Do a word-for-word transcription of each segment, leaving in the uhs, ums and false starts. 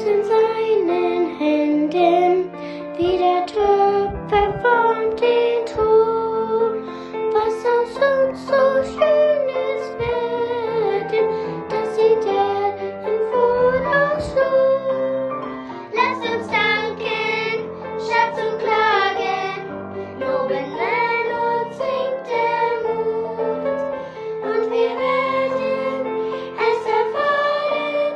In seinen Händen wieder Töpfe formt den Ton. Was aus uns so Schönes werden, das sieht er im Voraus schon. Lasst uns danken, statt zu klagen, loben, wenn uns sinkt der Mut. Und wir werden es erfahren,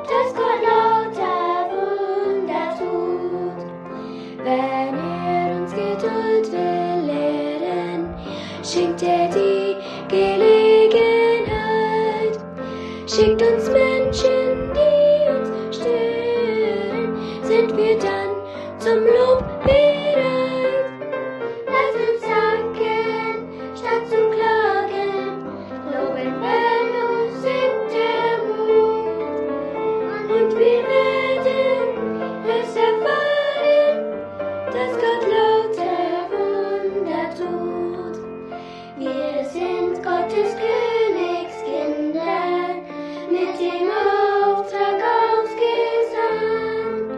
dass Gott lauter Wunder tut. Wenn er uns Geduld will lehren, schenkt er die Gelegenheit. Schickt uns Menschen, die uns stören, sind wir dann zum Lob bereit. Lasst uns danken, statt zu klagen, loben, wenn uns sinkt der Mut. Und wir werden es erfahren, dass Gott lauter Wunder tut. Wir sind Gottes Königskinder, mit dem Auftrag ausgesandt,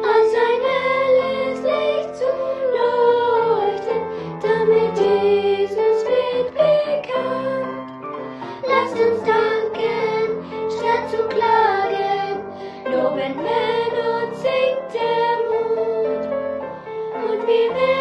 als ein helles Licht zu leuchten, damit Jesus wird bekannt. Lasst uns danken, statt zu klagen, loben, wenn uns sinkt der Mut. Und wir werden